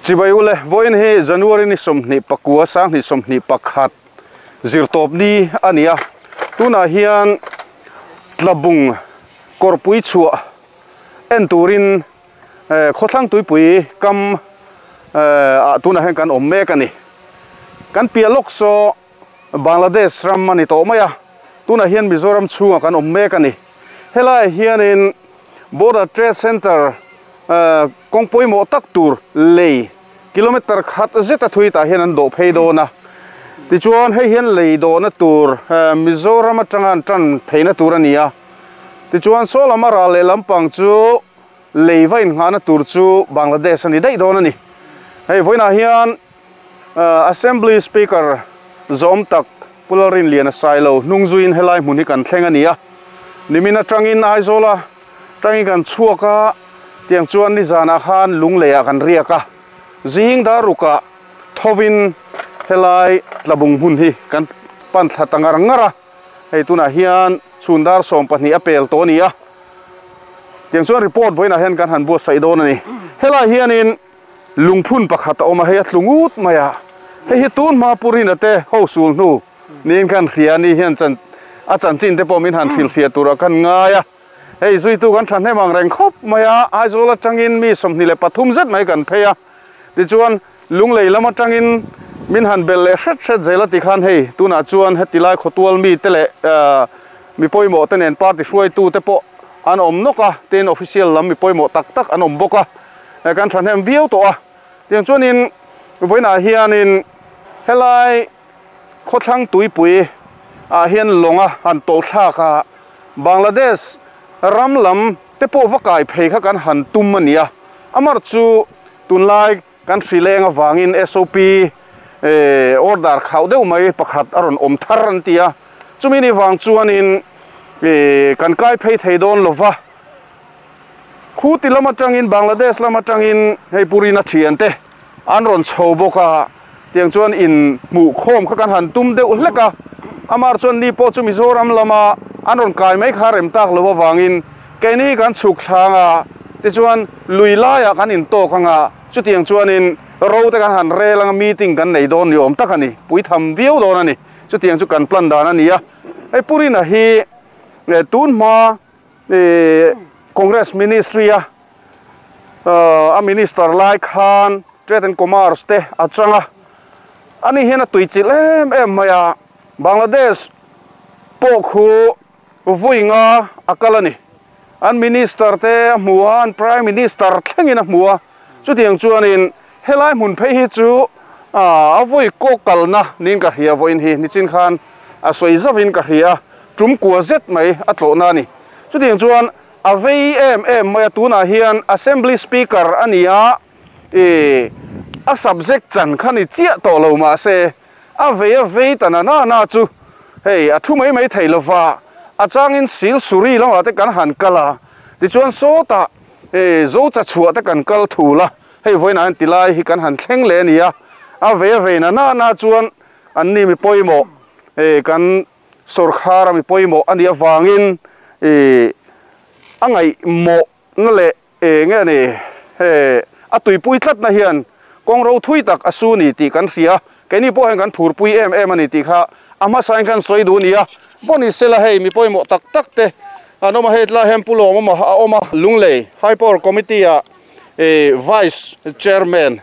Chibai ule, vawiin hi January ni 29, 2021 zirtawp ni a ni a, tunah hian Tlabung kawrpui chhuah en turin khawthlang tuipui kam ah tunah hian kan awm mek a ni. Kan piah lawk saw Bangladesh ram a ni tawh mai a, tunah hian Mizoram chhungah kan awm mek a ni. Helaiah hianin Border Trade Centre kawng pawimawh tak tur lei kilometre khat zeta thui tah hian an dawh phei dawn a. Tichuan hei hian lei dawhna tur Mizoram atanga an tan pheina tur a ni a. Tichuan saw lama ral leh lampang chu lei va inngahna tur chu Bangladesh a ni daih dawn a ni. Hei vawiinah hian Assembly Speaker zawm tak Pu Lalrinliana Sailo hnung zuiin helai hmun hi kan thleng a ni a. Nimin atangin Aizawla tangin kan chhuak a, tiang chuan nizanah khan lungleiah kan riak a. Zing darukah thovin helai Tlabung hmun hi kan pan thla ta ngar ngar a. Hei tunah hian chhun dar 12 a pel tawh a ni a. Tiang chuan report vawiinah hian kan han buatsaih dawn a ni. Helai hianin Lungphun pakhat a awm a, hei a tlu ngut mai a, hei hi tun hma Pu Rina te ho sul hnu niin khan hria a ni hian chan a chanchin te pawh min han hrilhfiah turah khan ngai a, hei zuitu kan thahnem ang reng khawp mai a, Aizawl atangin mi 23 zet mai kan phei a, tichuan Lunglei lam atangin min han belh leh hret hret zel a ti khan hei tunah chuan heti lai khawtual mi te leh mi pawimawh te nen party hruaitu te pawh an awm nawk a, tin official lam mi pawimawh tak tak an awm bawk a. Kan thahnem viau tawh a, tiang chuanin vawiinah hianin helai khawthlang tuipui ah hian lawnga han tawlh thlak a, Bangladesh ram lam te pawh va kai phei kha kan han tum a ni a, amar chu tunlai kan hri leng avangin SOP order khauh deuh mai pakhat a rawn awm thar an ti a, chumi ni vang chuanin kan kai phei thei dawn lova. Khuti lam atangin Bangladesh lam atangin hei Purina thiante an rawn chho bawk a, tiang chuan in hmuh khawm kha kan han tum deuh hlek a, amar chuan ni pawh chu Mizoram lama an rawn kai mai kha rem tak lo avangin keini kan chhuk thlang a, tichuan lui laiah kan intawk ang a, chutiang chuanin ro te kan han rel ang a, meeting kan nei dawn ni awm tak a ni, puitham viau dawn a ni, chutiang chu kan plan dan a ni a, hei Purina hi tun hma. Congress Ministry a a minister lai khan Trade and Commerce te a chang a, ani hian a tuichilh em em mai a, Bangladesh pawh khu vui nga a kal a ni, an minister te a hmu a, an prime minister thlengin a hmu a, chutiang chuanin helai hmun phei hi chu a vui kawk kalna niin ka hria vawiin hi nichin khan a sawi zauhin ka hria. Tum kua zet mai a tlawhna a ni. Chutiang chuan a vei em em mai a, tunah hian Assembly Speaker a ni a, ih a subject chan kha ni chiah tawh lo mahse a vei a vei ta na na na chu hei a thu mai mai thei lova, a changin sil suri lamah te kan han kal a, tichuan sawtah ih zo cha chhuah te kan kal thul a, hei vawiinah hian tilai hi kan han thleng leh a ni a, a vei a vei na na na chuan anni mi pawimawh ih kan Sawrkhar a mi pawimawh a nih avangin ih a ngaihmawhna leh eng nge ni he a tuipui tlatna hian kawng ro thui tak a su ni tih kan hria. Keini pawh hian kan phurpui em em a ni tih kha a hmasain khan sawi duh a ni a. Pawh ni sela hei mi pawimawh tak tak te an awm a, hei tlaiah hian Pu Lawmawma a awm a, Lunglei High Power Committee ah ih Vice Chairman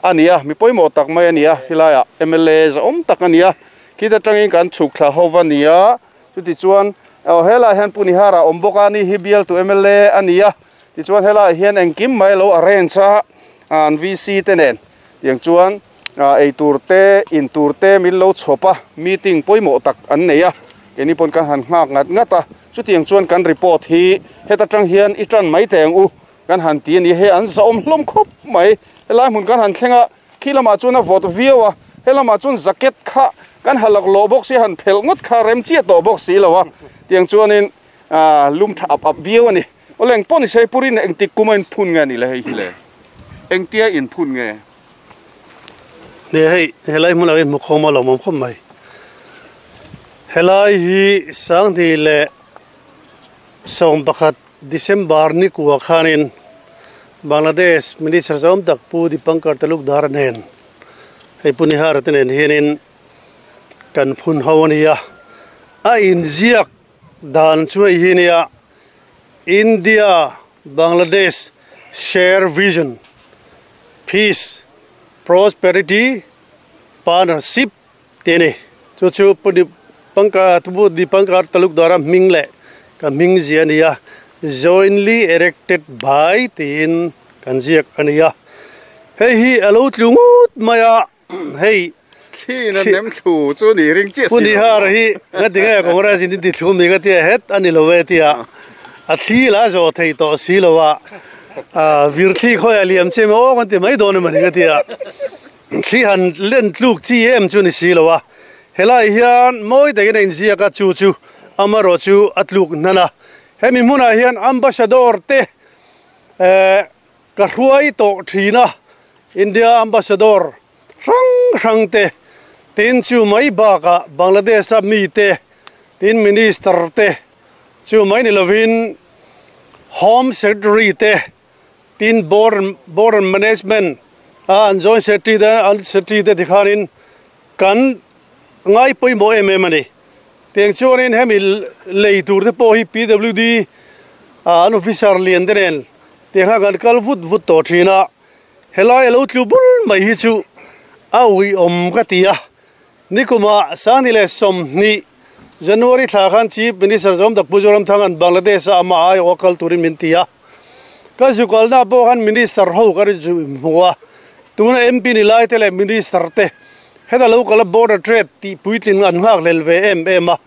a ni a, mi pawimawh tak mai a ni a, helaiah mla zahawm tak a ni a, khit atangin kan chhuk thla ho va ni a, chutichuan aw helaiah hian Pu Nihara a awm bawk a, ani hi bialtu mla a ni a, tichuan helaiah hian engkim mai a lo arrange a, an VC te nen tiang chuan eitur te in tur te min lo chhawp a, meeting pawimawh tak an nei a, keini pawn kan han nghak ngat ngat a, chutiang chuan kan report hi heta tang hian i tan mai teh ang u. Kan han ti a ni, hei an zahawm hlawm khawp mai. Helai hmun kan han thleng a, khi lamah chuan a vawt viau a, he lamah chuan jacket kha kan ha lak lawh bawk si, han phelh ngawt kha rem chiah tawh bawk si lo a, tiang chuanin lum tha ap ap viau a ni. Awle engpawh ni se Purin engtik kum a inphun nge a ni le hei hi le? Engtia inphun nge? Ni hei helai hmunah hian hmu khawm a lawmawm khawp mai. Helai hi 2011 December ni kua khanin Bangladesh Minister zawm tak Pu Dipankar Talukdar nen hei Pu Nihar te nen hianin kan phun ho a nia. A inziak dan chu hei hi nia India Bangladesh Share Vision Peace Prosperity Partnership tih a ni. Chu chu Pu Dipankar Pu Dipankar Talukdara hming leh ka hming zia a ni a, Jointly Erected By tiin kan ziak a ni a. Hei hi a lo tlu ngut mai a, hei Khi na nem thlu chu ni ring chiah si lo. Pu Nihar hi nga ti nge Congress in ti thlu mi ka tia het a ni lo e tia a thli la zawh thei tawh si lo a, vir thli khawi a liam che maw kan ti mai dawn emaw ni ka tia. Thli han len tluk chi em chu ni si lo a, helai hian mawi takin a inziak a, chu chu amarawh chu a tluk hnan a. Hemi hmunah hian Ambassador te eh ka hruai tawh thin a, India Ambassador hrang hrang te, tin chu mai bakah Bangladesh a mi te, tin Minister te, chu mai ni lovin Home Secretary te, Tin Border Management a an Joint Secretary te an Secretary te tikhanin kan ngai pawimawh em em a ni. Tiang chuanin hemi lei tur te pawh hi PWD an officer lian te nen tiang khan kan kal vut vut tawh thin a, helai a lo tlu bul mai hi chu a uiawm ka ti a. Nikumah 2020 January thla khan Chief Minister Zawm Dak Pu Zoramthanga'n Bangladesh-a amah aiawh a kal turin min ti a. Ka zu kalna pawh khan Minister ho ka rin chu hmu a, tuna MP ni lai te leh Minister te heta lo kala Border Trade tih puitling an nghak hlel ve em em a.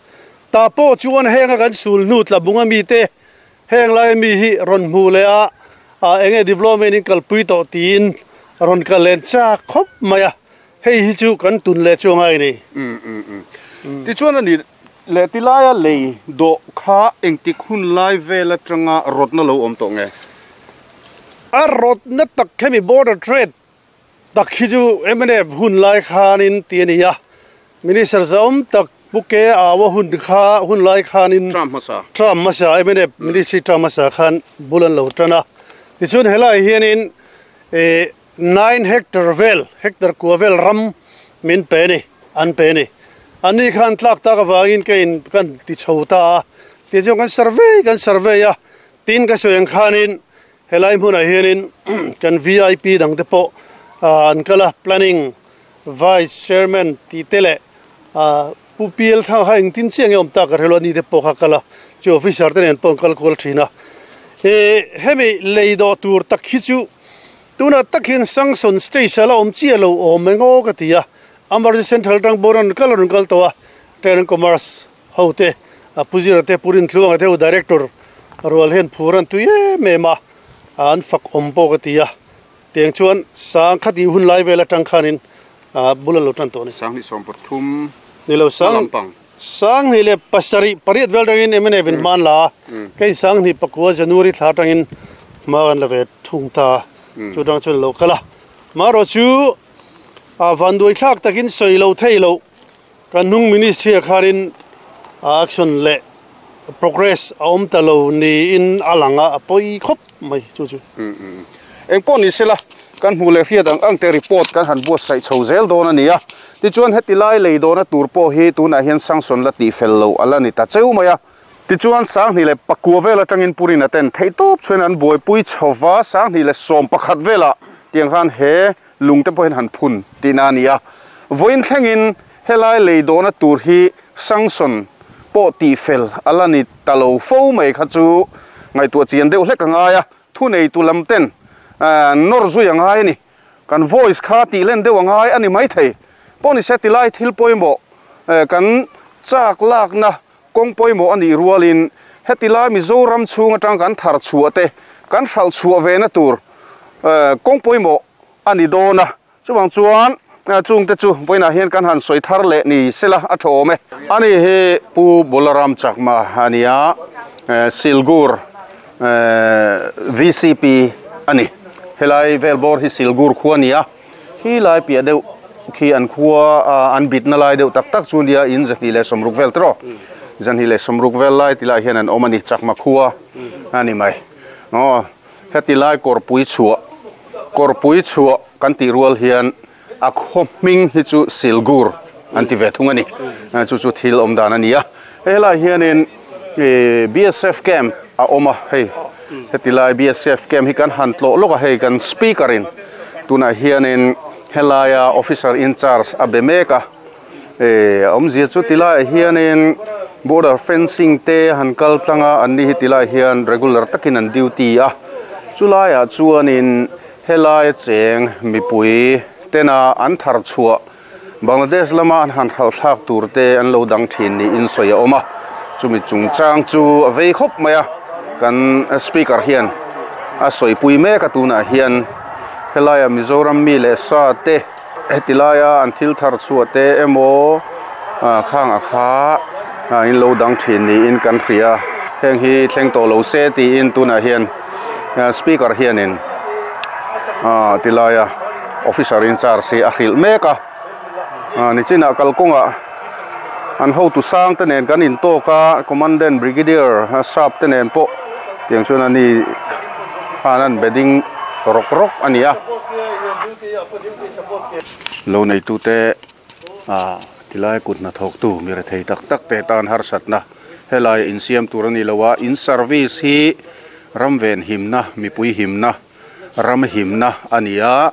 Tah pawh chuan henga kan sul hnu tla bunga mite heng laia mi hi rawn hmu leh a, enge development in kalpui tawh tiin rawn kal len chak khawp mai a. Hei hi chu kan tun leh chu angai ni. Tichuan a ni leh ti laia lei dawh kha engtik hun lai vel atanga rawtna lo awm tawh nge? A rawtna tak hemi border trade tak hi chu mnf hun lai khanin ti a ni a, Minister zawm tak Pu Ke Aua hun kha hun lai khanin Term hmasa. Term hmasa mnf Ministry term hmasa khan bul an lo tan a. Tichuan helai hianin ih 9 hectare vel, hectare kua vel ram min pe a ni, an pe a ni. Anni khan tlak tak avangin ka in kan ti chho ta a, tichuan kan survey kan survey a, tin ka sawi ang khanin helai hmunah hianin kan vip dang te pawh an kal a, planning vice chairman tih te leh Pu PL Thang kha engtin chiah nge awm tak ka hrelo a ni te pawh kha kal a, chu officer te nen pawh an kal kual thin a. Hemi lei dawh tur tak hi chu Tunah tak hian Sanction stage a la awm chiah lo awm eng aw ka ti a, Amarjit Central atang pawh rawn kal a rawn kal tawh a, Trade and Commerce ho te, a Pu Zira te, Pu Rintluanga te ho Director rual hian phur an tui em em a, an fak awm pawh ka ti a, tiang chuan sang khatih hun lai vel atang khanin bul an lo tan tawh a ni. 2013 Ni lo sang lampang. 2007 pariat vel atangin mnf in hma an la a, kei 2009 January thla atangin hma kan la ve thung ta a, chu atang chuan lo kal a. Marawh chu a vanduai thlak takin sawi lo thei lo kan hnung ministry ah khanin action leh progress a awm ta lo niin a lang a, a pawi khawp mai chu chu. Engpawh ni sela, kan hmuh leh hriat ang ang te report kan han buatsaih chho zel dawn a ni a. Tichuan heti lai lei dawna tur pawh hi tunah hian sanction la tih fel loh a la ni ta cheu mai a. Tichuan 2009 vel atangin Purina ten theihtawp chuan an buaipui chho va, 2011 velah tiang khan he lung te pawhin han phun tihna a ni a. Vawiin thlengin helai lei dawhna tur hi sanction pawh tihfel a la ni ta lo fo mai kha chu ngaihtuah chian deuh hlek a ngai a, thuneitu lam ten nawr zui a ngai a ni. Kan voice kha tih len deuh a ngai a ni maithei. Pawh ni se tilai thil pawimawh kan chak lakna kawng pawimawh a nih rualin heti lai Mizoram chhung atang kan thar chhuah te kan hralh chhuah ve na tur kawng pawimawh a ni dawn a, chuvang chuan chungte chu vawiinah hian kan han sawi thar leh ni sela a tha awm e. Ani hi Pu Balaram Chakma a ni a, Silgur VCP a ni. Helai vel bawr hi Silgur khua a ni a. Khi lai piah deuh khi an khua an bitna lai deuh tak tak chu nia in 260 vel tawh 260 vel lai ti lai hian an awm a ni chakma khua a ni mai aw Heti lai kawrpui chhuah kawrpui chhuah kan tih rual hian a khaw hming hi chu Silgur an ti ve thung a ni. Chu chu thil awm dan a ni a. Hei helaiah hianin BSF camp a awm a, hei heti lai BSF camp hi kan han tlawh lawk a, hei kan speaker in tunah hianin helaia officer in charge a be mek a. A awmzia chu ti laiah hianin border fencing te han kal tlang a, an ni hi ti laiah hian regular takin an duty a, chu laiah chuanin helai cheng mipui tena an thar chhuah Bangladesh lama an han hralh thlak tur te an lo dang thin niin sawi a awm a, chumi chungchang chu a vei khawp mai a, kan speaker hian a sawipui mek a tunah hian helaiah Mizoram mi leh sa te. Heti laia an thil thar chhuah te emaw khang a kha in lo dang thin niin kan hria. Heng hi thleng tawh lo se tiin tunah hian speaker hianin ti laia officer in charge hi a hrilh mek a. Nichinah kalkawngah an hotu sang te nen kan intawk a, commandant brigadier sap te nen pawh tiang chuan a ni khan an be ding rawk rawk a ni a. Lo neitute ah tilai kut hnathawktu mi rethei tak tak te tan harsatna helai insiam tur a ni lo a, in service hi ram ven himna mipui himna ram himna a ni a,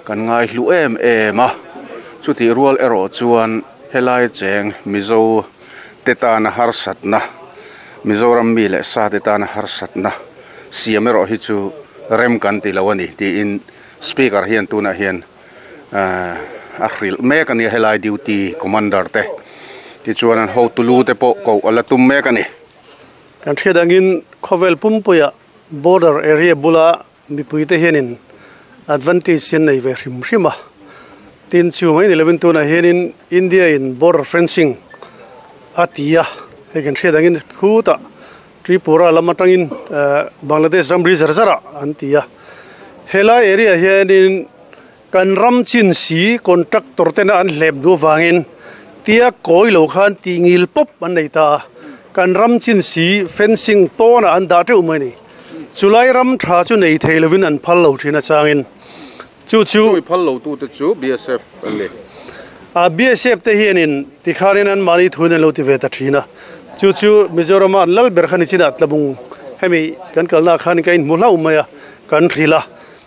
kan ngaihlu em em a, chutih rual erawh chuan helai cheng Mizo te tana harsatna Mizoram mi leh sa te tana harsatna siam erawh hi chu rem kan ti lo a ni tiin Speaker hian tunah hian a hrilh mek a nia helai duty commander te tichuan an hotu lu te pawh koh a la tum mek a ni. Kan hriat angin khawvel pumpuia border area bula mipui te hianin advantage hi an nei ve hrim hrim a, tin chu mai ni lovin tunah hianin India in border fencing a ti a, hei kan hriat angin khutah Tripura lam atangin Bangladesh ramri zar zarah an ti a, helai area hianin kan ram chin si contractor tena an hlep duh avangin tia kawi lo khan tih ngil pawp an nei ta a, kan ram chin si fencing pawnah an dah teuh mai a ni. Chulai ram tha chu nei thei lovin an phal lo thin achangin chu chu. Chumi phal lo tute chu BSF an ni. A BSF te hianin tikhanin an mahni thuin an lo ti ve ta thin a, chu chu Mizorama an lal ber kha ni chinah tlabung hemi kan kalnaah khan ka inhmu hlauh mai a, kan hrilh a.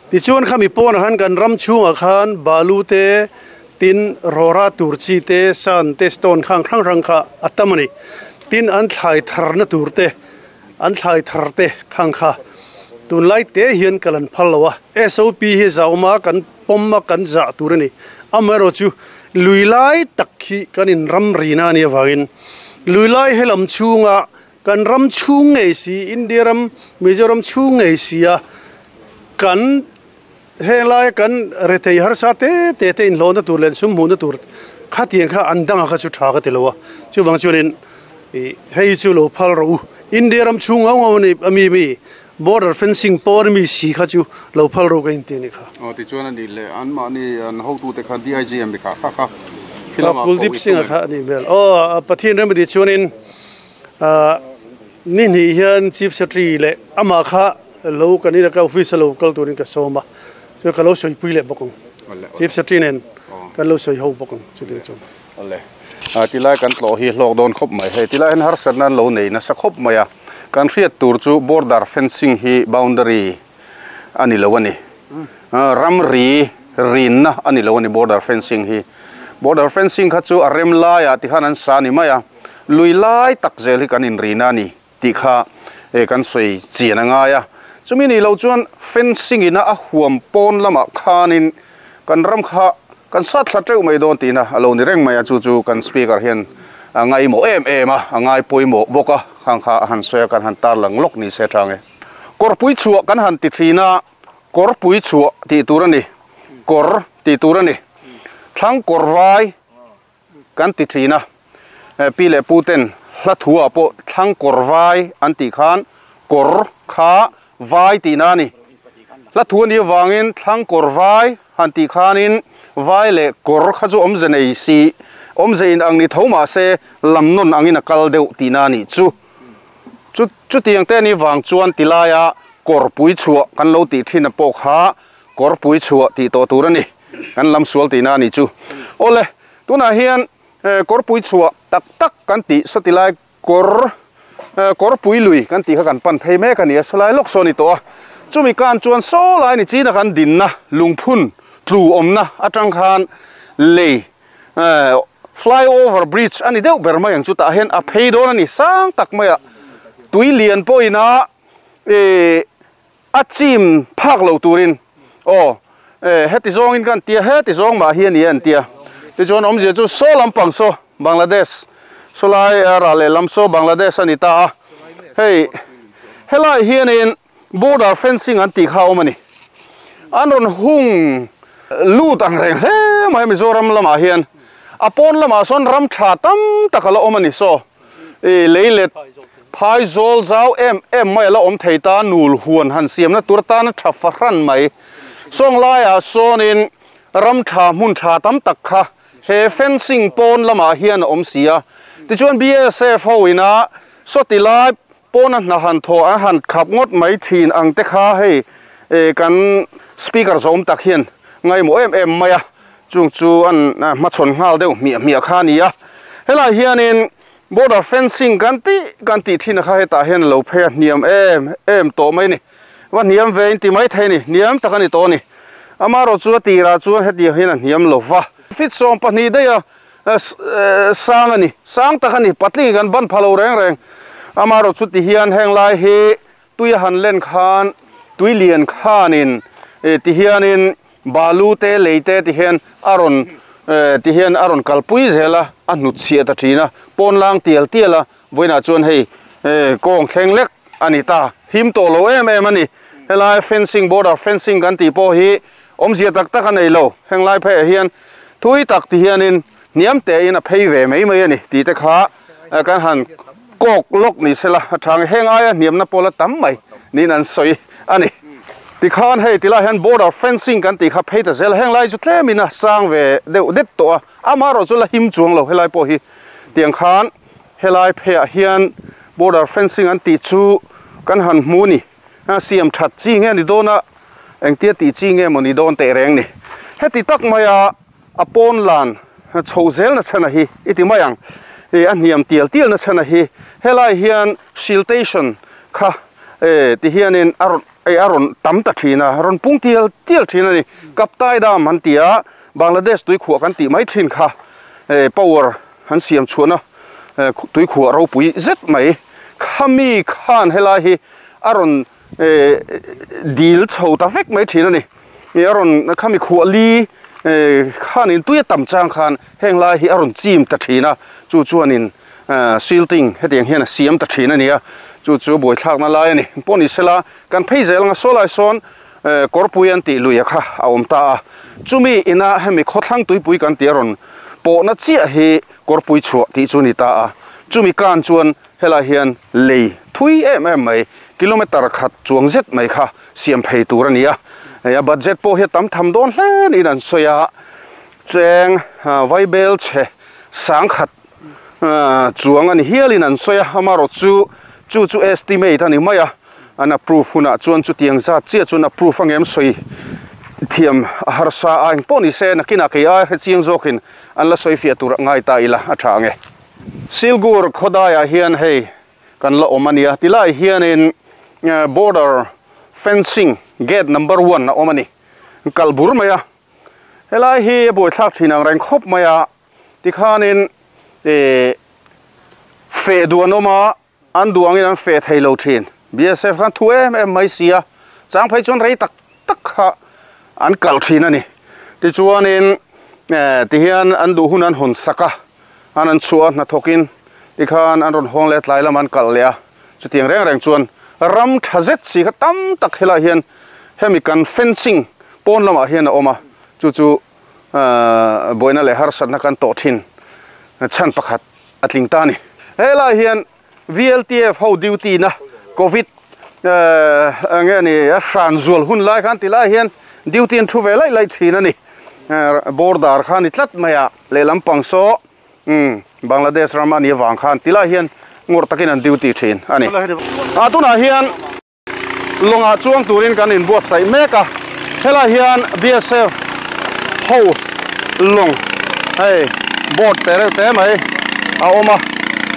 Tichuan khami pawnah khan kan ram chhungah khan balu te, tin rawra tur chi te, sand te, stone khang hrang hrang kha a tam a ni. Tin an thlai tharna tur te, An thlai thar te khang kha tunlai te hian ka lan phal lo a, SOP hi zauma kan pawm a kan zah tur a ni. Amaherawh chu lui lai tak hi kan in ram rina a nih avangin lui lai helam chhunga kan ram chhung ngei si, India ram, Mizoram chhung ngei si a kan heng laia kan rethei harsa te te te inhlawhna tur leh sum hmuhna tur khatiang kha an danga kha chu tha ka ti lo a, chuvang chuanin ih hei chu lo phal rawh u, India ram chhung ngau ngau a ni a mi mi border fencing pawn a mi si kha chu lo phal rawh ka inti a ni kha. Aw tichuan a nih leh anmahni an hotute kha DIG an mi kha kha kha khi lamah Kuldeep Singh a kha a nih hmel. Aw Pathian remati chuanin ah ni hnih hian Chief Secretary leh amah kha Lo kan ina ka office a lo kal turin ka sawm a, chuan ka lo sawipui leh bawk ang. Chief Secretary nen kan lo sawi ho bawk ang chutiang chuan. Awle. Tilai kan tlawh hi hlawk dawn khawp mai. Hei tilai hian harsatna an lo nei nasa khawp mai a. Kan hriat tur chu border fencing hi boundary a ni lo a ni. Ramri rinna a ni lo a ni border fencing hi. Border fencing kha chu a rem laiah tikhan an sa a ni mai a. Lui lai tak zel hi kan inrina a ni. Tih kha kan sawi chian a ngai a, chumi nih loh chuan fencing ina a huam pawn lamah khanin kan ram kha kan sat thla teuh mai dawn tihna a lo ni reng mai a, chu chu kan speaker hian a ngaimawh em em a, a ngai pawimawh bawk a, khang kha a han sawi a, kan han tarlang lawk ni se tang e. Kawrpui chhuah kan han ti thin a, kawrpui chhuah tih tur a ni, kawr tih tur a ni, thlang kawr vai Kan ti thin a, pi leh pu ten hla thu ah pawh thlang kawr vai an tih khan kawr kha vai tihna a ni. Hla thu a nih avangin thlang kawr vai han tih khanin vai leh kawr kha chu awmze nei si, awmze in ang ni tho mah se lam nawn angin a kal deuh tihna a nih chu. Chu chutiang te a nih vang chuan ti laia Kawrpui chhuah kan lo tih thin a pawh kha Kawrpui chhuah tih tawh tur a ni. Kan lam sual tihna a nih chu. Awle, tunah hian Kawrpui chhuah tak tak kan tih sawti lai kawr Kawrpui lui kan tih kha kan pan phei mek a ni a, sawlai lawk saw a ni tawh a. Chumi kan chuan saw lai ni china kan dinna lungphun tlu awmna atang khan lei Flyover bridge a ni deuh ber mai ang chu tah hian a phei dawn a ni sang tak mai a tui lian pawhin a ih a chim phak lo turin aw eh heti zawngin kan tia heti zawng mah hi a ni a an tia tichuan awmzia chu saw lampang saw Bangladesh sawlai ral lehlam saw Bangladesh a ni ta a hei helai hianin Border fencing an tih kha a awm a ni. An rawn hung lut ang reng hle mai Mizoram lamah hian. A pawn lamah sawn ram tha tam tak a la awm a ni. Saw i lei let phai zawl zau em em mai a la awm thei ta nul huan han siamna tur atana tha fahran mai. Sawng laiah sawnin ram tha hmun tha tam tak kha he fencing pawn lamah hian a awm si a. Tichuan BSF ho ina sawti lai Pawna hna han thaw an han khap ngawt mai thin ang te kha hei kan speaker zawm tak hian ngaimawh em em mai a, chung chu an hmachhawn nghal deuh hmiah hmiah kha a ni a. Helai hianin border fencing kan tih kan tih thin a kha hetah hian a lo phei a, hniam em em tawh mai a ni. Va hniam ve in ti mai thei a ni, hniam tak a ni tawh a ni. Amaherawhchu a tirah chuan hetiang hian a hniam lo va. Feet 12 daih a Sang a ni, sang tak a ni, patling kan ban pha lo reng reng. Amaherawh chu ti hian heng lai hi tui a han len khan tui lian khanin ti hianin balu te lei te ti hian a rawn ti hian a rawn kalpui zel a, a hnut chhiah ta thin a, pawn lang tial tial a, vawiinah chuan hei kawng thleng lek a ni ta, him tawh lo em em a ni. Helai fencing border fencing kan tih pawh hi awmzia tak tak a nei lo, heng lai pheiah hian thui tak ti hianin hniam tein a phei ve mai mai a ni tih te kha kan han kawk lawk ni sela a tha ang heng aia hniamna pawh la tam mai niin an sawi a ni. Tikhan hei tilai hian border fencing kan tih kha phei ta zel a, heng lai chu tlemin a sang ve deuh det tawh a, amaherawh chu la him chuang lo helai pawh hi tiang khan helai pheiah hian border fencing an tih chu kan han hmu a ni. A siam that chi nge ni dawn a, engtia tih chi nge maw ni dawn teh reng ni. Heti tak maia a pawn lan chho zel na chhana hi i ti mai ang. Ih a hniam tial tial na chhana hi helai hian siltation kha eh ti hianin a rawn eh a rawn tam ta thin a, rawn pung tial tial thin a ni. Kaptai dam an ti a, Bangladesh tuikhuah kan tih mai thin kha eh power an siam chhuahna eh tuikhuah ropui zet mai. Khami khan helai hi a rawn eh dil chho ta vek mai thin a ni. Ih a rawn khami khuah li eh khanin tui a tam chang khan heng lai hi a rawn chim ta thin a, chu chuanin eh silting hetiang hian a siam ta thin a ni a, chu chu buaithlakna lai a ni. Pawh ni sela kan phei zel anga saw lai sawn eh kawrpui an tih lui a kha a awm ta a, chumi ina hemi khawthlang tuipui kan tih a rawn pawhna chiah hi kawrpui chhuah tih chu a ni ta a, chumi kan chuan Helai hian lei thui em em mai, kilometer khat chuang zet mai kha siam phei tur a ni a. Hei a budget pawh hi a tam tham dawn hle niin an sawi a, cheng vaibel chhe sangkhat chuang a ni hialin an sawi a, amaherawh chu chu chu estimate a ni mai a, an approve hunah chuan chutiang zat chiah chuan approve angem sawi thiam a harsa a, engpawh ni se nakinah kei ai hrechiang zawkin an la sawi fiah tur ngai ta ila a tha ang e. Silgur khawdaiah hian hei kan la awm a nia, tilai hianin border fencing gate number one a awm a ni, kalh bur mai a, helai hi a buaithlak thin ang reng khawp mai a, tikhanin ih feh duh an awm a, An duh angin an feh thei lo thin. BSF khan thu em em mai si a, chang phei chuan rei tak tak kha an kalh thin a ni. Tichuanin eh tihian an duh hun an hawn sak a, an an chhuah a hnathawkin tikhan an rawn hawng leh a tlai lamah an kalh leh a. Chutiang reng reng chuan ram tha zet si kha tam tak helaiah hian hemi kan fencing pawn lamah hian a awm a, chu chu eh buaina leh harsatna kan tawh thin chhan pakhat a tling ta a ni. Helai hian VLTF ho duty na covid nge ni a hran zual hun lai khan ti lai hian duty an thu ve laih laih thin a ni. Border kha ni tlat mai a lehlam pang saw Bangladesh ram a nih avang khan ti lai hian ngawrh takin an duty thin a ni. A tunah hian. Lawngah chuang turin kan inbuatsaih mek a, helai hian BSF ho lawng hei boat te reuh te mai a awm a,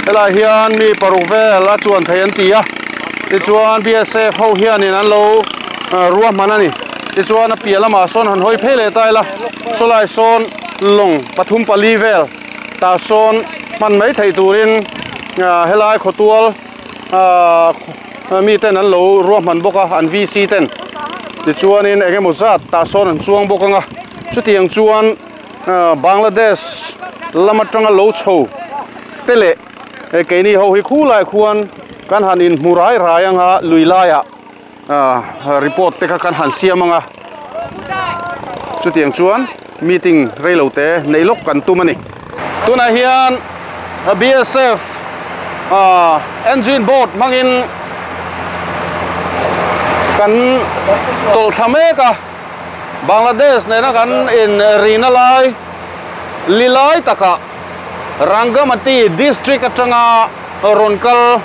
helai hian mi paruk vel a chuan thei an ti a, tichuan BSF ho hianin an lo ruahman a ni, tichuan a piah lamah sawn han hawi phei leh ta ila, sawlai sawn lawng pathum pali vel tah sawn hman mai theih turin helai khawtual. Mi ten an lo ruahman bawk a an VC ten tichuanin eng emaw zat tah sawn an chuang bawk ang a chutiang chuan Bangladesh lam atanga lo chho te leh keini ho hi khulai khuan kan han inhmu rai rai ang a lui laiah report te kha kan han siam ang a chutiang chuan meeting reilo te neih lawk kan tum a ni. Tunah hian BSF engine boat hmangin kan tawlh thla mek a, Bangladesh nena kan inrina lai li lai takah Rangamati district atanga rawn kal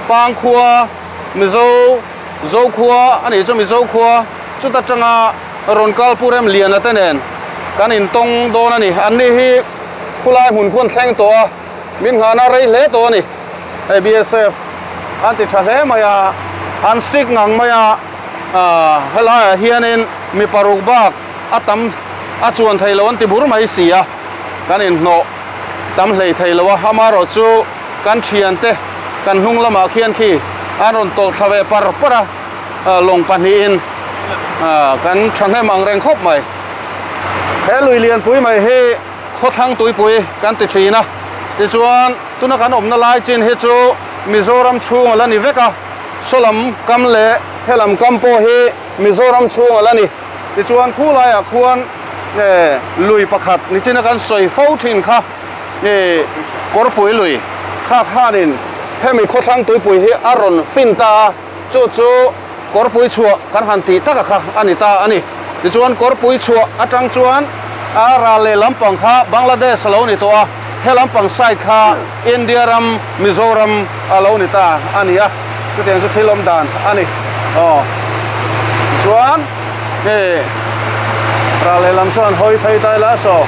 Pangkhua Mizo Zokhua a nih chu Mizo khua chuta tanga rawn kal Pu Remliana te nen kan intawng dawn a ni. Anni hi khulai hmun khuan thleng tawh a, min nghahna rei hle tawh a ni. Hei BSF an ti tha hle mai a, an strict ngang mai a, helaiah hianin mi paruk bak a tam a chuan thei lo an ti bur mai si a, kan inhnawh tam hlei thei lo a, amaherawhchu kan thiante kan hnung lamah khian khi an rawn tawlh thla ve par par a, lawng pahnihin kan thahnem ang reng khawp mai. He lui lianpui mai hi khawthlang tuipui kan ti thin a, tichuan tuna kan awmna lai chin hi chu Mizoram chhung a la ni vek a, sawlam kam leh helam kam pawh hi Mizoram chhung a la ni. Tichuan khu laiah khuan lui pakhat nichina kan sawi fo thin kha Kawrpui lui kha khanin hemi khawthlang tuipui hi a rawn fin ta a, chu chu Kawrpui chhuah kan han tih taka kha a ni ta a ni. Tichuan Kawrpui chhuah atang chuan a ral leh lampang kha Bangladesh a lo ni tawh a, he lampang side kha India ram Mizoram a lo ni ta a ni a, chutiang chu thil awm dan a ni. Aw tichuan hei ral leh lam sawn hawi phei ta ila saw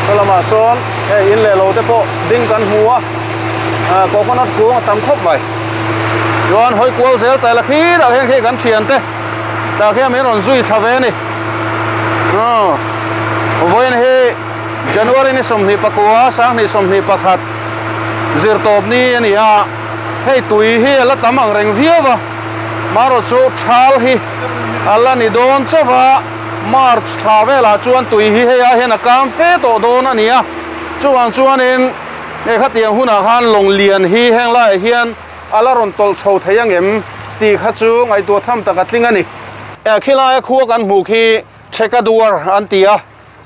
saw lamah sawn hei in leh lo te pawh ding kan hmu a, coconut kung a tam khawp mai. Chuan hawi kual zel ta ila khirah hian khi kan thian te tah khian min rawn zui thla ve a ni. Aw vawiin hi January ni 21 2021 zirtawp ni a ni a, hei tui hi a la tam ang reng viau va, marawh chu thal hi a la ni dawn chauh va, March thla velah chuan tui hi hei ah hian a kang fe tawh dawn a ni a, chuvang chuanin hei khatiang hunah khan lawng lian hi heng laiah hian a la rawn tawlh chho thei angem tih kha chu ngaihtuah tham tak a tling a ni. Khilaia khua kan hmuh khi Thekaduar an ti a.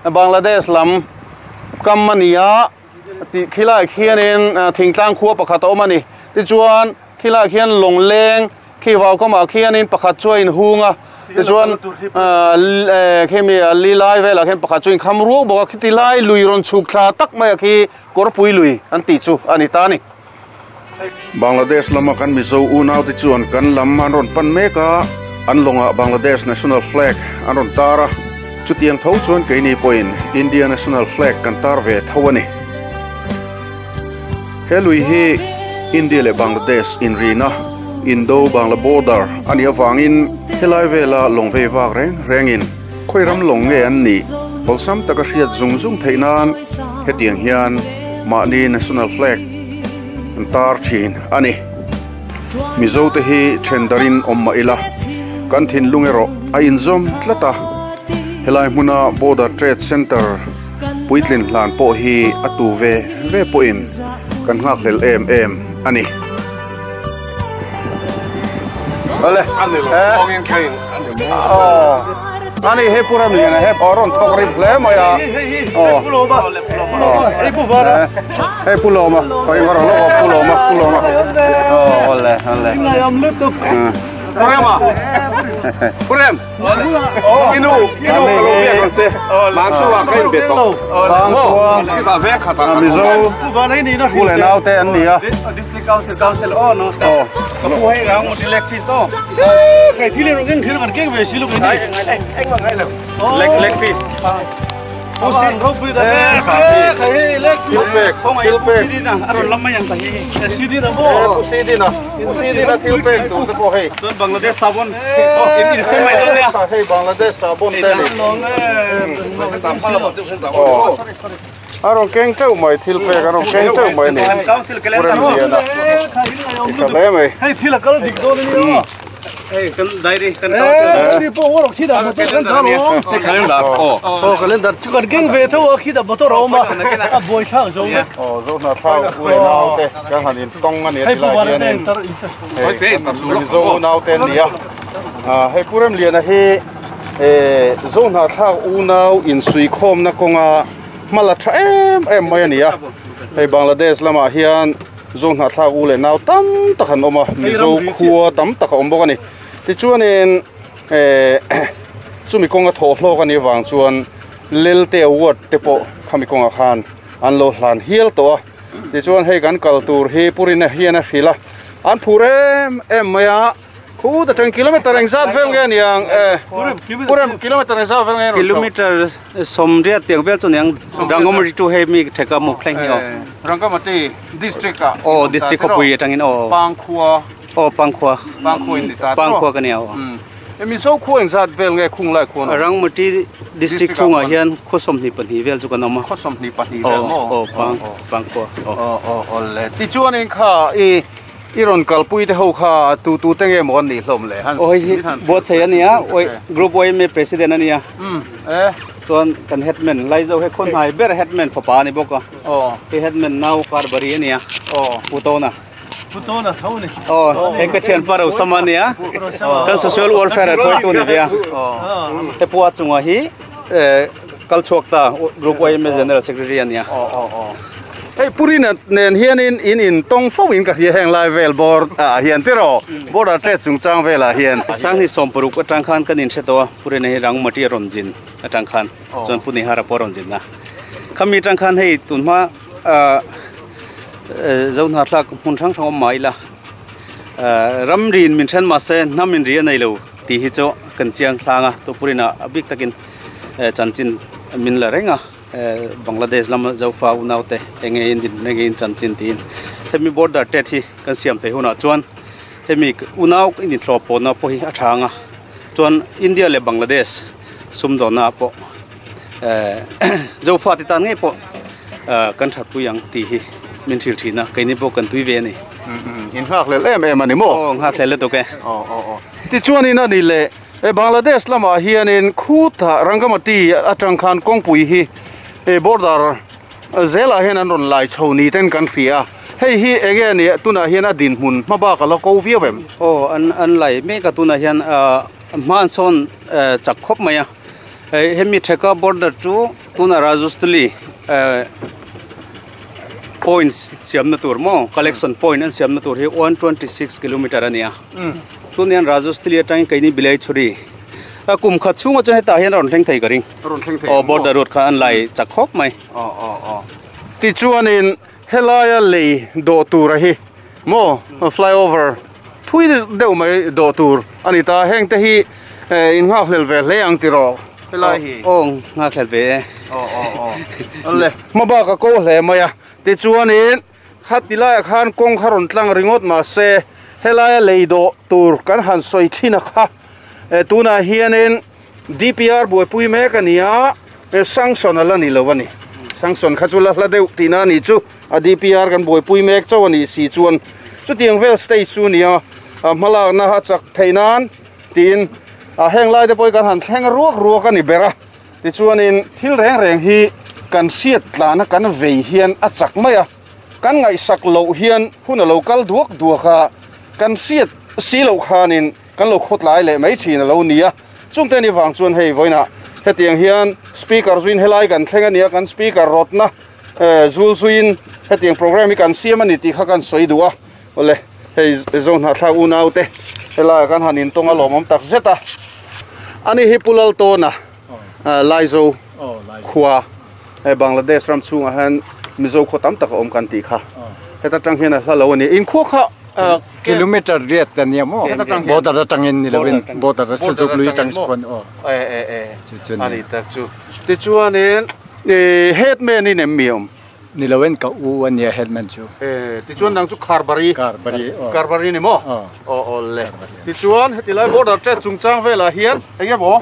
Bangladesh lam kam a ni a, tih khilaiah khianin thingtlang khua pakhat a awm a ni. Tichuan khilaiah khian lawng leng khi vau kamah khianin pakhat chu a inhung a, tichuan khimi li lai velah khian pakhat chu a inkham ruak bawk a, khiti lai lui rawn chhuk thla tak mai a khi Kawrpui lui an tih chu a ni ta a ni. Bangladesh lama kan Mizo unaute chuan kan lam an rawn pan mek a, an lawngah Bangladesh National Flag an rawn tar a, chutiang tho chuan keini pawhin India National Flag kan tar ve tho a ni. He lui hi India leh Bangladesh inrina Indo-Bangla border a nih avangin helai vela lawng vei vak reng rengin khawi ram lawng nge an nih awlsam taka hriat zung zung theih nan hetiang hian mahni National Flag an tar thin a ni. Mizo te hi then darin awm mah ila, kan thinlung erawh a inzawm tlat a, helai hmuna Border Trade Centre puitlin hlan pawh hi a tu ve ve pawhin kan nghakhlel em em a ni. Awle. Ani hei Pu Ramliana he pawh a rawn thawk rim hle mai a. Aw. Hei Pu Vara. Hei Pu Lawma. Khawi Vara lo Pu Lawma, Pu Lawma. Aw awle awle. Purema Purem inu inu ka lo biak ang che Mangchua ka in be tawh Mangchua kita vek khat ah Mizo Pu leh naute an ni a District Council Council aw no aw ka pu hei rang moti leg fish aw Kai thil erawh keng thil kan keng ve si lo kei ni leg leg fish Pusi ropui da ve hei leg Thil pek thil pek a rawn lam mai ang ta hi si din a maw Pu Sidina Pu Sidina thil pek tur te pawh hei chuan Bangladesh sabon in in sem mai dawn nia hei Bangladesh sabon te ni a rawn keng teuh mai thil pek a rawn keng teuh mai ni Council calendar Purem Liana tha hle mai hei thil a kal dik dawn a ni aw hei kan diary kan council eh ni pawh warok khi dah motor kan dah lawm calendar aw aw calendar chu kan keng ve tho a khi dah motor a awm a a buai thlak zo vek aw zo hna thlak u leh naute kan han in tawng a ni a hei tilai pu vana hian te in intar intar hei Mizo unaute an ni a hei Purem Liana hi eh zo hna thlak unau insuikhawmna kawnga hma la tha em em mai a ni a hei Bangladesh lamah hian zo hna thlak u leh nau tam tak an awm a Mizo khua tam tak a awm bawk a ni tichuanin eh chumi kawnga thawh hlawk a nih avang chuan Lelte award te pawh khami kawngah khan an lo hlan hial tawh a tichuan hei kan kal tur hi Purina hian a hrilh a an phur em em mai a Khu ta teng kilometer engzat vel nge niang eh Purem kilometer engzat vel nge kilometer sawmriat tiang vel chu niang Rangamati to hei mi theka mu thleng hi aw Rangamati district ah aw district khawpui atangin aw Pangkhua aw Pangkhua Pangkhua in ni ta Pangkhua ka ni aw Mizo khua engzat vel nge khung lai khuan Rangmati district chungah hian khaw 22 vel chu kan awm a khaw 22 vel maw aw pang Pangkhua aw aw aw le tichuanin kha i i rawn kalpui te ho kha tu tu te nge maw an nih hlawm le han oi hi buatsaih a nia oi group YMA president a nia eh chuan kan headman Laizo he khaw hnai ber headman fapa a ni bawk a aw he headman nau Karbari a nia aw Putona Putona tho ni aw he ka thianpa Rosama a nia kan social welfare a hruaitu ni ve a he pua chungah hi kal chhuak ta group YMA general secretary a nia aw aw aw hei Purina nen hianin in in tawng fo in ka hria heng lai vel bawr ah hian tiraw border trade chungchang velah hian Sangni sawmparuk atang khan kan inhre tawh a Purina hi Rangmati a rawn zin atang khan chuan Punihara pawh a rawn zin a khami atang khan hei tunhma ah Zohna thlak hmun hrang hrang awm mai ila ramriin min then mahse hnam in ri a nei lo tih hi chu kan chiang hlang a tu Purina a bik takin chanchin min la reng a Bangladesh lama Zofa unaute enge in din enge in chanchin tiin hemi border trade hi kan siam theih hunah chuan hemi unau in inthlawh pawhna pawh hi a tha ang a chuan India leh Bangladesh sumdawnna ah pawh Zofa te tan ngei pawh kan thatpui ang tih hi min hrilh thin a keini pawh kan tui ve a ni. In nghakhlel em em a ni maw? Aw nghakhlel lutuk e. Aw aw aw. Tichuanin a ni le Bangladesh lamah hianin khutah Rangamati atang khan kawngpui hi border zelah hian an rawn lai chho ni ten kan hria a. Hei hi enge a ni tunah hian a dinhmun hma bak a la ko viau em? Aw an an lai mek a tunah hian hma an sawn chak khawp mai a. Hemi theka border chu tuna Rajasthali point siamna tur maw collection point an siamna tur hi 126 kilometer a ni a chunian Rajasthali atangin keini bilai chhuri a kum khat chhunga chuan hetah hian a rawn thleng thei ka ring rawn thleng thei aw border road kha an lai chak khawp mai aw aw aw tichuanin helaia lei dawh tur a hi maw flyover thui deuh mai dawh tur a ni ta heng te hi in nghakhlel ve hle ang tiraw helai hi aw nghakhlel ve e aw aw aw le hma bak a ko hle mai a tichuanin khati laiah khan kawng kha rawn tlang ringawt mahse helaia lei dawh tur kan han sawi thin a kha tunah hianin D_P_R buaipui mek a ni a sanction a la ni lo a ni sanction kha chu la hla deuh tihna a nih chu a D_P_R kan buaipui mek chauh a nih si chuan chutiang vel stage chu a ni a hmalakna a chak theih nan tiin a heng lai te pawh hi kan han thleng ruak ruak a ni ber a tichuanin thil reng reng hi kan hriat tlana kan vei hian a chak mai a kan ngaihsak loh hian hun a lo kal duak duak a kan hriat si loh khanin kan lo khawtlai leh mai thin a lo ni a chungte ni vang chuan hei vawiinah hetiang hian speaker zuiin helai kan thleng a ni a kan speaker rawtna zul zuiin hetiang program hi kan siam a ni tih kha kan sawi duh a awle. Hei zo hnahthlak unau te helaiah khan han intawng a lawmawm tak zet a. Ani hi Pu Laltawna Laizo khua hei Bangladesh ram chhungah hian Mizo khaw tam tak a awm kan tih kha. Heta tang hian a hla lo a ni. In khua kha Kilometer riat a nia maw? Border atangin ni lovin border a Sazuk lui atang khuan aw. E e e a ni tak chu. Tichuanin headman in em mi awm? Ni lo in ka u a nia headman chu. E tichuan nang chu Kharbari. Kharbari aw. Kharbari ni maw? Aw. Aw aw le. Tichuan heti lai border te chungchang velah hian eng emaw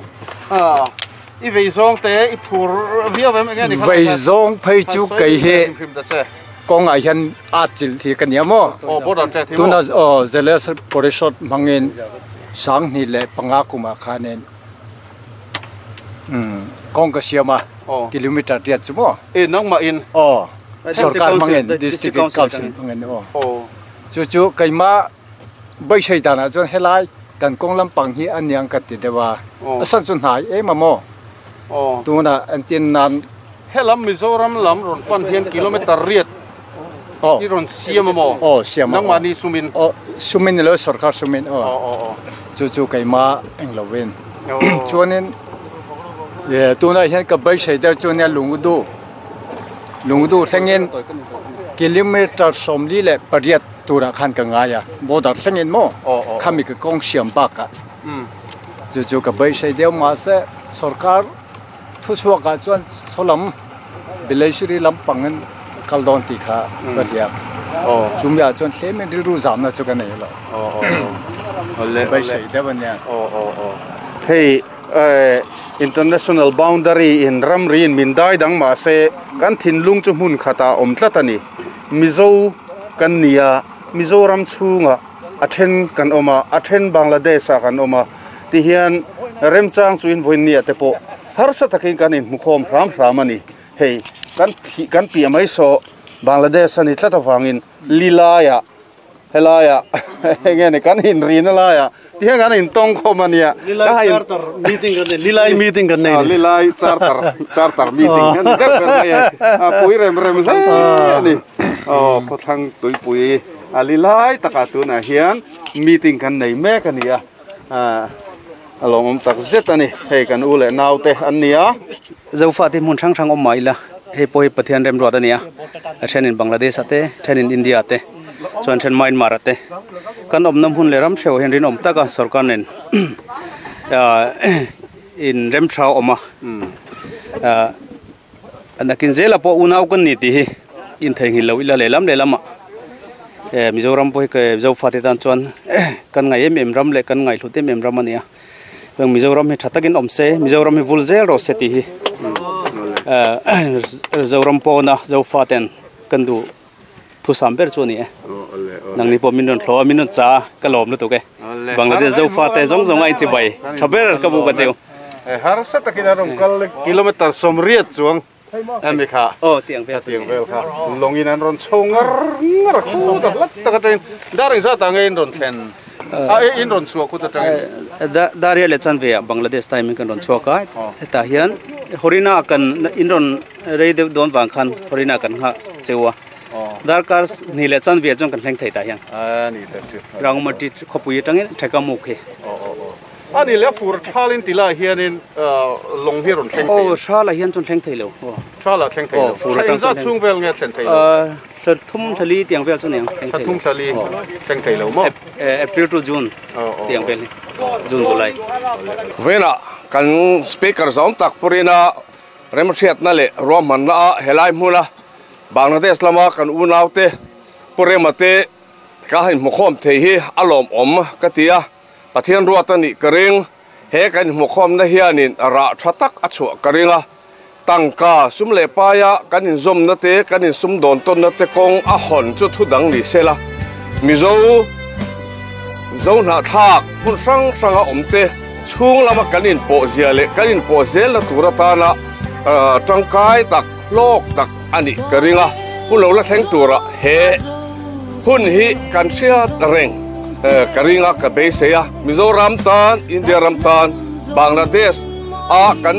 i vei zawng te i phur viau em enge ni kha? Vei zawng phei chu kei hi kawngah hian a chilh hi ka nia maw? Aw border te thi maw? Tuna aw Zela Parishad hmangin 2005 kumah khanin Kawng ka siam a, kilometer riat chu maw? E nangmah in? Aw, sorkar hmangin, district council hmangin aw. Chu chu keimah beisei danah chuan helai kan kawng lampang hi a niang ka ti deuh a, a san chu hnai em a maw? Tunah entin nan. Helam Mizoram lam rawn pan hian kilometer riat i rawn siam a maw? Aw, siam a. Nangmah ni sumin? Aw, sumin ni lo, sorkar sumin aw. Chu chu keimah eng lovin. Chuanin tunah hian ka beisei deuh chu nia Lungdu, Lungdu thlengin kilometer 48 turah khan ka ngai a, border thlengin maw? Khami ka kawng siam bakah. Chu chu ka beisei deuh mahse sorkar Thuchhuakah chuan sawlam Bileisuri lampangin kal dawn tih kha ka ziak. Chumiah chuan tlemin rilru zamna chu ka nei lo. Beisei deuh a nia. Hei international boundary in ramri in min dai dang mahse kan thinlung chu hmun khatah a awm tlat a ni. Mizo kan ni a, Mizoram chhungah a then kan awm a, a then Bangladesh ah kan awm a. Tihian remchang chu in vawinia te pawh harsa takin kan inhmukhawm hram hram a ni. Hei kan phih kan piah mai saw Bangladesh a ni tlat avangin lilaiah helaiah enge ni kan inrina laiah tihian kan intawngkhawm a nia. Lilai charter meeting kan nei lilai meeting kan nei ni. Lilai charter charter meeting kan ni deuh ber mai a, a pui rem rem hle a ni. Aw khawthlang tuipui a lilai takah tunah hian meeting kan nei mek a ni a. A lawmawm tak zet a ni. Hei kan u leh nau te an ni a. Zofa te hmun hrang hrang awm mah ila hei pawh hi Pathian remruat a ni a. A thenin Bangladesh ah te, thenin India ah te, chuan then Myanmar ah te. Kan awmna hmun leh ram hreuh hian rinawm taka sorkar nen in rem tha awm a. Nakin zela pawh unau kan ni tih hi intheihnghilh lo ila lehlam lehlamah Mizoram pawh hi Zofa te tan chuan kan ngaih em em ram leh kan ngaihhlut em em ram a ni a. Heng Mizoram hi tha takin awm se, Mizoram hi vul zel rawh se tih hi Zoram pawna Zofa ten kan duh thusam ber chu a ni e. Nangni pawh min rawn thlawh a, min rawn cha a, ka lawm lutuk e. Bangladesh Zofa te zawng zawng a inchibai tha ber ka bu ka cheu. Harsa takin a rawn kal kilometer 80 chuang a ni kha. Aw tiang vel chu. Tiang vel kha lawngin an rawn chho ngar ngar a khut a hlat tak atangin dar engzat ah nge in rawn thlen a in rawn chhuah khut atangin. Daria leh Chanve ah Bangladesh time in kan rawn chhuak a hetah hian Horina kan in rawn rei deuh dawn vang khan Horina kan nghah cheu a darkar hnih leh chanve chuan kan thleng thei tah hian Rangmati khawpui atangin Thekamuk hi. A ni leh a fur thalin ti lai hianin lawng hi a rawn thleng thei. Aw thalah hian chuan thleng thei lo. Thalah thleng thei lo. Fur atang chuan. Engzat chhung vel nge thlen thei lo? Thla thum thla li tiang vel chu niang thleng thei lo. Thla thum thla li thleng thei lo maw? April to June tiang vel hi. June July. Vawiinah kan Speaker zawm tak purina remhriatna leh ruahmanna a helai hmuna Bangladesh lama kan unaute Pu Rema te ka han hmukhawm thei hi a lawmawm ka ti a. Pathian ruat a nih ka ring. He kan inhmukhawmna hianin rah tha tak a chhuah ka ring a. Tangka, sum leh paia kan inzawmna te, kan insumdawn tawnna te kawng a hawn chu thu dang ni se la. Mizo zo hnahthlak hmun hrang hranga awm te chhung lama kan inpawh zia leh kan inpawh zelna tur atana tangkai tak, hlawk tak a nih ka ring a. Hun lo la thleng turah he hun hi kan hriat reng. Ka ring a, ka beisei a, Mizoram tan, India ram tan, Bangladesh a kan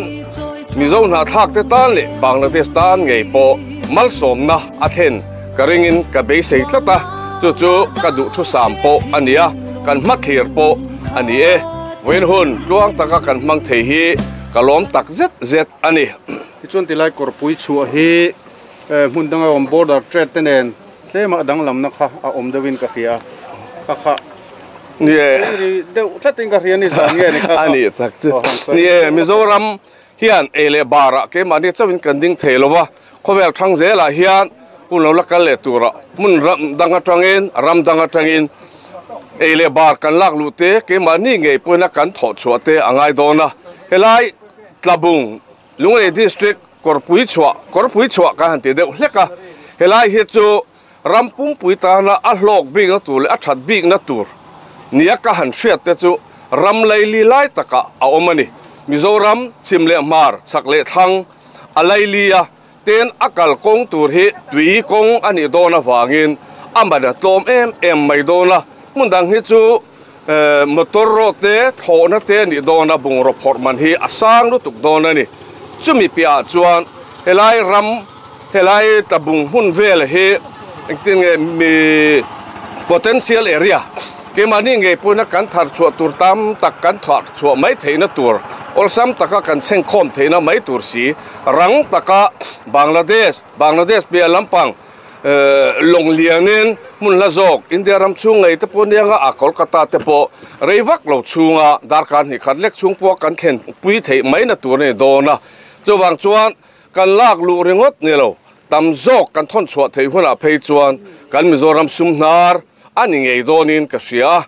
Mizo hnahthlak te tan leh Bangladesh tan ngei pawh malsawmna a thlen ka ringin ka beisei tlat a. Chu chu ka duhthusam pawh a ni a, kan hmathlir pawh a ni e. Vawiin hun tluang taka kan hmang thei hi ka lawm tak zet zet a ni. Tichuan tilai kawrpui chhuah hi hmun danga awm border trade te nen tlema a danglamna kha a awm deuhin ka hria a, ka kha ri deuh tlatin ka hria ni zan nge ni kha a ni tak chu. Ni e, Mizoram hian ei leh barah keimahni chauhin kan ding thei lo va, khawvel thang zelah hian hun lo la kal leh turah hmun ram dang atangin ram dang atangin ei leh bar kan lak luh te keimahni ngei pawhin a kan thawh chhuah te a ngai dawn a. Helai Tlabung Lunglei District Kawrpui chhuah Kawrpui chhuah kan han ti deuh hlek a, helai hi chu ram pumpui tana a hlawk bikna tur leh a that bikna tur nia ka han hriat te chu ram laili lai takah a awm a ni. Mizoram chhim leh hmar, chhak leh thlang a laili a, ten a kal kawng tur hi tui kawng a nih dawn avangin a man a tlawm em em mai dawn a, hmun dang hi chu Motor road te thlawhna te nih dawn a bungraw phawrh man hi a sang lutuk dawn a ni. Chumi piahah chuan helai ram helai tlabung hmun vel hi engtin nge mi potential area keimahni ngei pawhin a kan thar chhuah tur tam tak kan thar chhuah mai theihna tur awlsam taka kan chhengkhawm theihna mai tur si rang taka Bangladesh Bangladesh piah lampang Lawng lianin hmun hla zawk India ram chhung ngei te pawh nia a Kolkata te pawh rei vak lo chhunga darkar hnih khat lek chhung pawh kan thlen pui theih mai na tur a ni dawn a. Chuvang chuan kan lak luh ringawt ni lo tam zawk kan thawn chhuah theih hunah phei chuan kan Mizoram sum hnar a ni ngei dawnin ka hria a.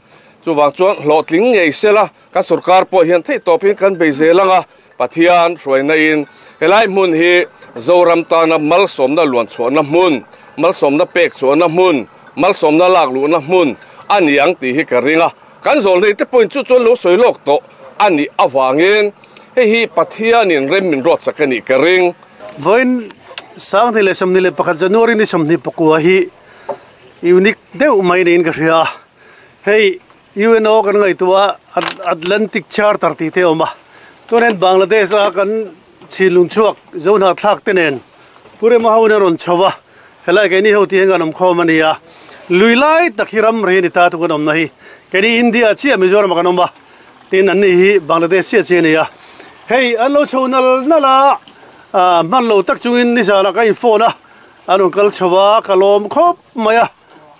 Chuvang chuan hlawhtling ngei sela kan sorkar pawh hian theih tawpin kan bei zel ang a. Pathian hruaina-in helai hmun hi Zoram tana malsawmna luan chhuahna hmun, malsawmna pek chhuahna hmun, malsawmna lak luhna hmun a ni ang tih hi ka ring a. Kan zawlnei te pawhin chu chuan lo sawi lawk tawh a nih avangin hei hi Pathianin rem min ruatsak a nih ka ring. Vawiin 2021 January ni 24 hi unique deuh mai niin ka hria a, hei UNO kan ngaihtuah a Atlantic Charter tih te a awm a, chuanin Bangladesh a kan chhinlung chhuak Zohnahthlak te nen Pu Rema ho in a rawn chho a, helai keini ho tih hian kan awm khawm a ni a, lui lai tak hi ram rei a ni ta tu kan awmna hi, keini India chiah Mizoram ah kan awm a, tin an ni hi Bangladesh chiah chiah a ni a, hei an lo chho nal nal a, hman lo tak chungin nizanah ka in phone a, an rawn kal chho a, ka lawm khawp mai a.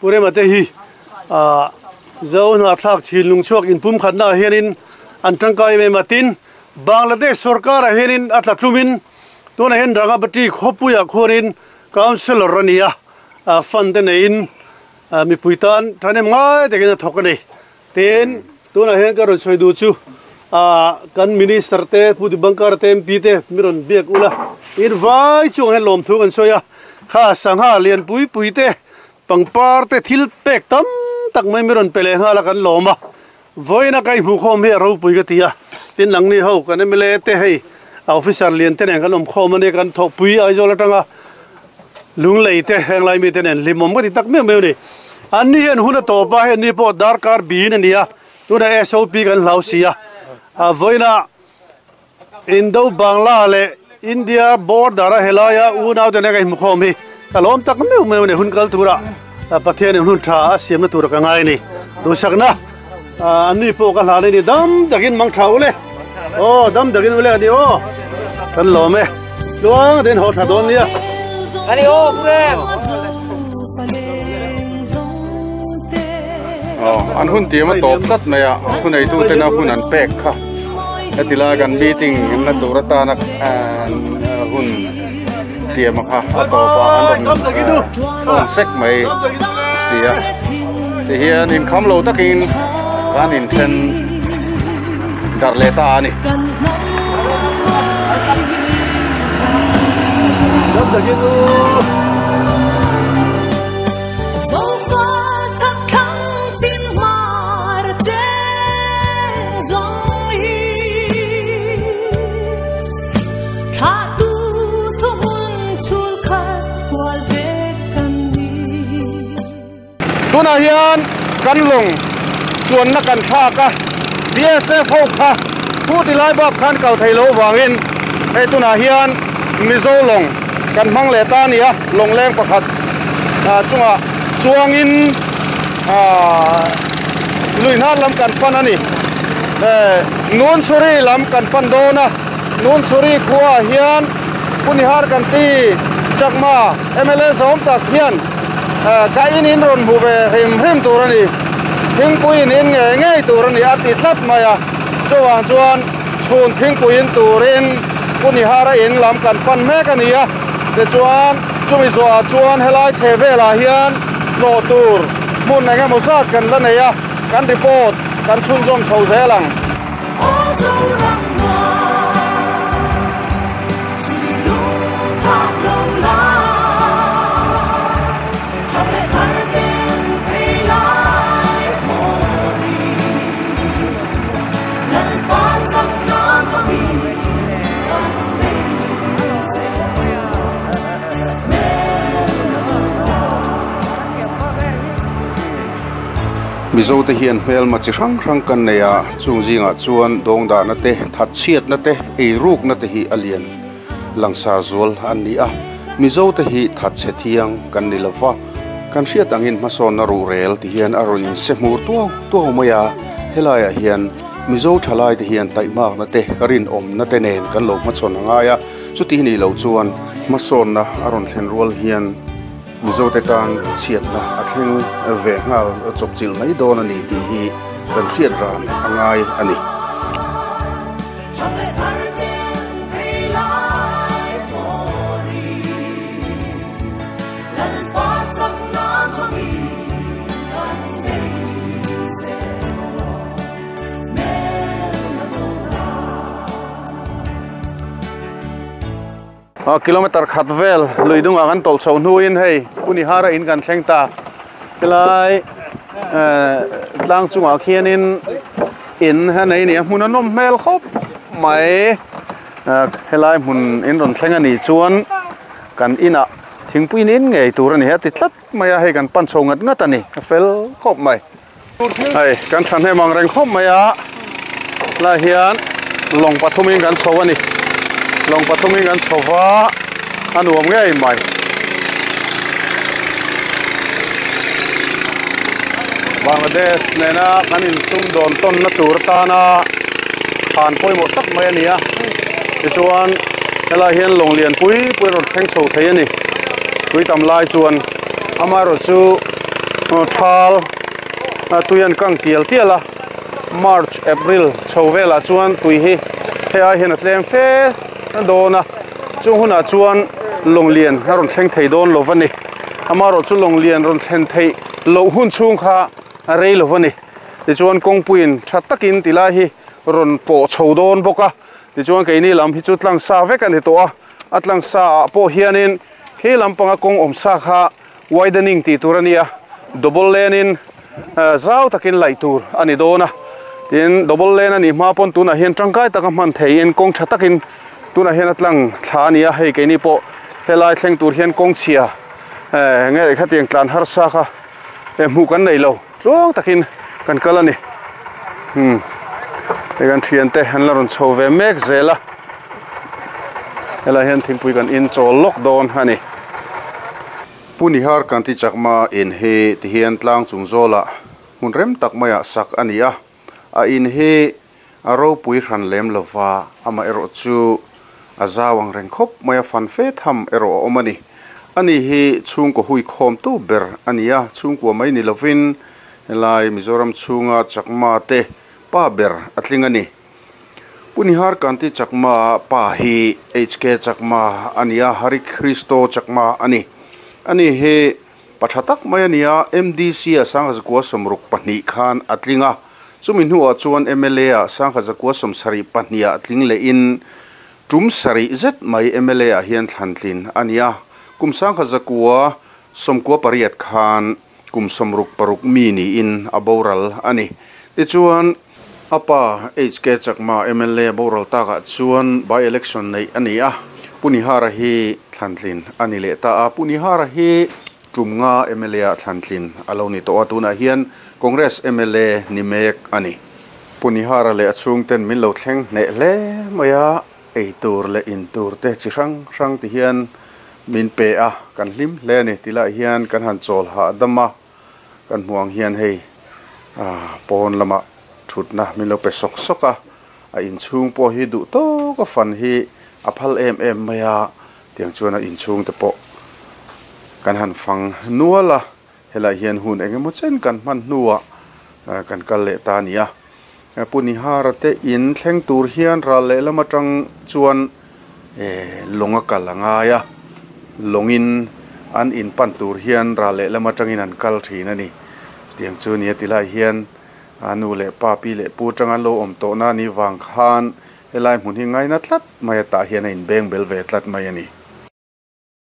Pu Rema te hi ah Zo hnahthlak chhinlung chhuak inpum khatna ah hianin an tangkai em em a, tin Bangladesh sorkar ah hianin a tla tlumin tunah hian Rangabati khawpuiah khuanin councillor a ni a, ah fund te neiin ah mipui tan thahnem ngai takin a thawk a ni. Tin tunah hian ka rawn sawi duh chu ah kan minister te Pu Dibankar te MP te mi rawn biak ula in vai chuang hian lawmthu kan sawi a, kha sangha lian pui pui te pangpar te thil pek tam tak mai mi rawn pe leh nghal a kan lawm a, vawiin a ka inhmuh khawm hi a ropui ka ti a, tin nangni ho kan mla te hei officer lian te nen kan awm khawm a nia kan thawhpui Aizawl atanga Lunglei te heng lai mite nen hlimawm ka ti tak meuh meuh a ni. An ni hian hun a tawp a, hei ni pawh darkar biin a ni a, tunah SOP kan hlau si a. A vawiinah Indo Bangla leh India border a helaia unau te nen ka inhmu khawm hi ka lawm tak meuh meuh a ni. Hun kal turah Pathianin hun tha a siamna tur ka ngai a ni. Duhsakna an ni pawh ka hlan a ni. Dam takin mang tha ule. Aw dam takin ule a ni aw. Kan lawm e. Tluang den haw tha dawn nia. Ani aw Purem. Aw an hun tiam a tawp tlat mai a thuneitu tena hun an pek kha heti lai kan meeting na tur atana hun tiam a kha a tawp a an rawn phone sek mai si a ti hian inkham lo takin kan inthen darh leh ta a ni. Tunah hian kan lawng chuanna kan thlak a, BSF ho kha pu ti lai bak khan kal thei lo vangin hei tunah hian Mizo lawng kan hmang leh ta a ni a, lawng leng pakhat chungah chuangin. Lui hnar lam kan pan a ni. Nunsuri lam kan pan dawn a, Nunsuri khuaah hian Punihar kan ti Chakma mla zawm tak hian ka in in rawn hmu ve hrim hrim tur a ni. Thingpui in in ngei ngei tur a ni a ti tlat mai a. Chuvang chuan chhun thingpui in turin Punihara in lam kan pan mek a ni a. Tichuan chumi zawhah chuan helai chhe velah hian tlawh tur hmun eng emaw zat kan la nei a, kan report kan chhunzawm chho zel ang. Mizo te hian hmelma chi hrang hrang kan nei a, chung zingah chuan dawngdahna te, thatchhiatna te, eirukna te hi a lian langsar zual an ni a. Mizo te hi thatchhe thiang kan ni lova, kan hriat angin hmasawnna ruhrel ti hian a rawn inse hmur tuau tuau mai a, helaiah hian Mizo thalai te hian taihmakna te, rinawmna te nen kan lo hmachhawn a ngai a, chuti nih loh chuan hmasawnna a rawn thlen rual hian Mizo te tan chhiatna a thleng ve nghal chawpchilh mai dawn a ni tih hi kan hriat ran a ngai a ni. Kilometer khat vel lui dungah kan tawlh chhoh hnuin hei Punihara in kan thleng ta helai tlang chungah khianin in a nei a ni a hmun a nawm hmel khawp mai helai hmun in rawn thleng a nih chuan kan inah thingpui in ngei tur a ni a ti tlat mai a hei kan pan chho ngat ngat a ni a fel khawp mai. Hei kan thahnem ang reng khawp mai a lai hian lawng pathumin kan chho a ni lawng pathumin kan chho va a nuam ngei mai. Bangladesh nena kan insum dawn tawnna tur atana khan pawimawh tak mai a ni a tichuan helai hian lawng lian pui pui a rawn thleng chho thei a ni tui tam lai chuan amaherawhchu thal tui an kang tial tial a March April chho velah chuan tui hi hei ai hian a tlem fe dawn a chung hunah chuan lawng lian a rawn thleng thei dawn lo va ni amaherawhchu lawng lian rawn thlen theih loh hun chhung kha a rei lo va ni tichuan kawngpuiin tha takin ti lai hi rawn pawh chho dawn bawk a tichuan keini lam hi chu tlang sa vek a ni tawh a a tlang sa ah pawh hianin khi lampanga kawng awm sa kha widening tih tur a nia double lane in zau takin laih tur a ni dawn a tin double lane a nih hma pawn tunah hian tangkai taka hman theihin kawng tha takin tunah hian a tlang thla a ni a hei keini pawh helai thleng tur hian kawng chhia nge khatiang tlan harsa kha hmuh kan nei lo tluang takin kan kal a ni umm hei kan thiante an la rawn chho ve mek zel a helai hian thingpui kan in chawl lawk dawn a ni. Pu Nihar Kanti Chakma in hi ti hian tlang chung zawlah hmun rem tak maiah sak a ni a, a in hi a ropui hran lem lova amaherawh chu a zau ang reng khawp mai a, fan fe tham erawh a awm a ni. Ani hi chhungkaw hui khawmtu ber a ni a, chhungkua mai ni lovin helai Mizoram chhunga Chakma te pa ber a tling a ni. Pu Nihar Kanti Chakma pa hi HK Chakma a ni a, Hari Kristo Chakma a ni. Ani hi pa tha tak mai a ni a, MDC ah Sangha 62 khan a tling a, chumi hnuah chuan mla ah Sangha 72 ah tling lehin tum sarih zet mai mla ah hian thlan tlin a ni a, kum 1998 khan kum 66 mi niin a boral a ni. Tichuan, a pa HK Chakma mla boral takah chuan by election neih a ni a, Pu Nihara hi thlantlin a ni leh ta a. Pu Nihara hi tum nga mla ah thlantlin a lo ni tawh a, tunah hian Congress mla ni mek a ni. Pu Nihara leh a chhungten min lo thleng hneh hle mai a, ei tur leh in tur te chi hrang hrang ti hian min pe a, kan hlim hle a ni. Tilai hian kan han chawl hahdam a. Kan hmuh ang hian hei pawn lamah thutna min lo pe sawk sawk a, a inchhung pawh hi duh tawk a fan hi a phal em em mai a, tiang chuan a inchhung te pawh kan han fang nual a, helaiah hian hun eng emaw chen kan hman hnuah kan kal leh ta a ni a. Pu Nihara te in thleng tur hian ral lehlam atang chuan lawng a kal a ngai a, lawngin an in pan tur hian ral lehlam atangin an kal thin a ni. Chutiang chu nia ti lai hian a nu leh pa pi leh pu atanga an lo awm tawhna a nih vang khan helai hmun hi ngaina tlat mai a tah hian a inbeng bel ve tlat mai a ni.